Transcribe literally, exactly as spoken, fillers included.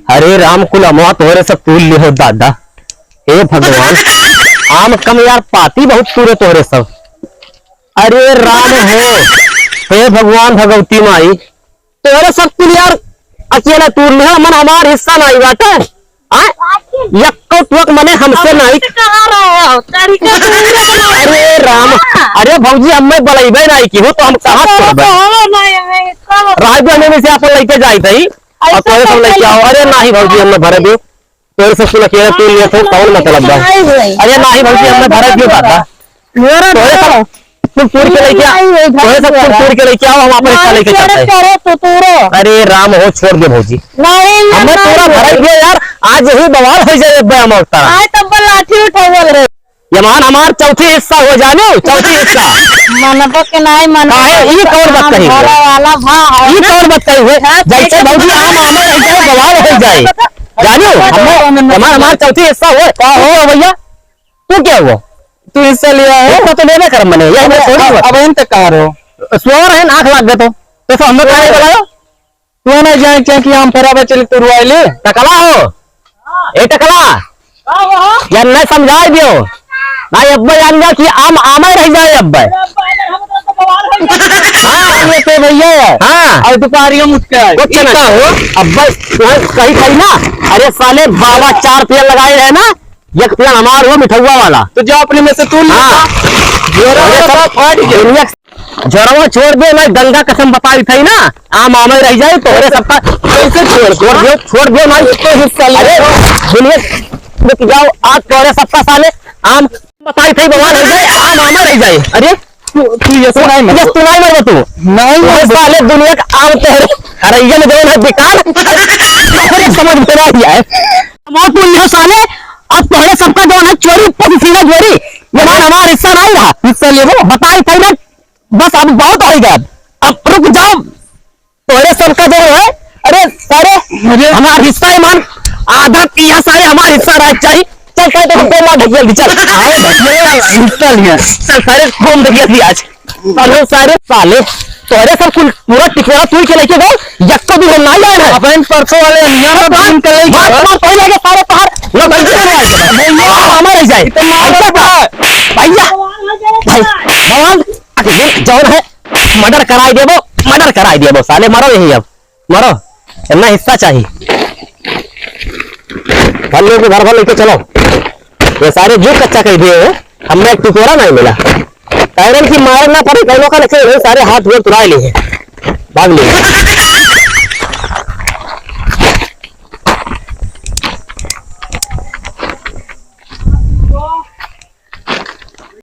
अरे राम, कुल अमवा तोहरे सब तूर लिहो दादा। हे भगवान, आम कम यार, पाती बहुत तूरे तोहरे सब। अरे राम हो, हे भगवान भगवती माई, तोहरे सब कुल यार अकेला तूर लिहो, मन हमार हिस्सा नाई बाटे। आय? यक्को टुक मने हमसे अब नाई। तो कहाँ रहे हो? तरीका तो नहीं है। अरे राम, हाँ। अरे भौजी, हमें बलैबे नाई की हो, तो हम कहाँ तो छोड़बे? तो हो नहीं, हमें इसका मतलब राजू, हमें में से अपन लेके जाई थई। और ऐसा तोहरे सब तो लेके आओ। अरे नहीं भौजी, हमें भरे दियो। तोहरे सब कुल अकेला तूर लिहो, तो कौन मतलब बा? नहीं भाई। अरे नहीं भौजी, हमें भरे दियो दादा। मेरा तोहरे तो सब कुल तूर के लेके आ, नहीं, नहीं, तोहरे सब कुल भैया। तूर के लेके आओ, हम आपन हिस्सा नहीं, लेके चलते हैं। करे तो तूरो। अरे राम हो, छोड़ दे भौजी। नहीं, ये हमें नहीं तूरा है। भराई दिया यार, आज यही बवाल हो जाए, अब्बे हम उठता। आए तब लाठी उठावल रे। ये मान हमार चौथी हिस्सा हो जानो, चौथी हिस्सा। मनबो के नहीं, मनबो काहे? ई कौन बात कही हुए? घरे वाला भा है ई ना? कौन बात कही हुए? हाँ, जैसे ठीक है। भौजी आम आमे रह जाए, बवाल हो जाए। जानो, हमें, हमार, हमार चौथी हिस्सा हो। का हो भैया? तू क्या हुआ? तू हिस्सा लिया है? हिस्सा तो लेबे कर मने, यही में अब, थोड़ी अब, हुआ। अब इन तक कहाँ रहो? सोर है, आँख लाग गए तो। तो सब हमें काहे बुलायो? तू ना जाए क्या कि हम फराबा चली तो रुआई ले? टकला हो? ए टकला? का हो? यार नहीं समझाई दियो। ना अब्बे जान जा कि आम आमे रह जाए अब्बे। अरे अब्बा, अगर हम तो, तो बवाल हो जाए। हाँ, ये तो भैया है। हाँ। और दोपहरियों में उठ के आए। कुछ ना हो। अब्बे, वहाँ कहीं कहीं ना। अरे साले बाबा चार पेड़ लगाए हैं ना। एक पेड़ हमार हुआ मिठौआ वाला। तो जा अपने में से तू ले हाँ। जा। जोरा अरे वाला सब फाट गया। दुनिया झरवा छोड़ दे ना, गंगा कसम बताई थई ना, आम आमे रह जाए, तोहरे सबका कैसे छोड़ दे? छोड़ दे, छोड़ दे ना। तो हिस्सा ले अरे लो। दुनिया रुक जाओ, आज तोहरे सबका साले आम बताई थई, बवाल रह जाए, आम आमे रह जाए। अरे तू, तू ये सुनाई मत। ये सुनाई मत तू। नहीं तोहरे मत। साले दुनिया का आम तोहरे हरैया में जौन है बेकार। अरे समझ में ना आया है। बहुत बोल लियो साले, अब तोहरे सबका जौन है चोरी, ऊपर से सीधा चोरी। ये बात हमारा हिस्सा नहीं रहा। हिस्सा लेबो? बताई थई ना, बस अब बहुत हो गया। अब रुक जाओ, तोहरे सबका जौन है, अरे सारे अरे। हमार हिस्सा है मान, आधा पिया सारे हमार हिस्सा रहा चाहिए। चल सारे तो दो मार ढकेल दी, चल। आओ, ढकेल। हिस्सा लिया। चल सारे घूम ढकेल दी आज। साले, सारे साले, तोहरे सब कुल पूरा टिकोरा तूर के लेके गए, यक्को भी हम ना जाए हैं। अपन परसों वाले नियम में बात, घूम के लेके बात, गए। बात पहले के सारे तोहर, ना बंदी करवा दे। भैया, हमारे जाए। इतना मार भैया, रहा है। भैया, भाई, भगवान, अरे, जौन है, मर्डर कराई देबो, मर्डर कराई देबो, साले मरो यही अब। मरो, इतना हिस्सा चाहिए। हम लोग को घर भर लेके चलो। ये सारे जो कच्चा कर दिए हैं, हमें एक टुकड़ा नहीं मिला। पैरन की मार ना पड़े, कौनों का लेके सारे हाथ गोड़ तुड़ाए लिए हैं, भाग लिए।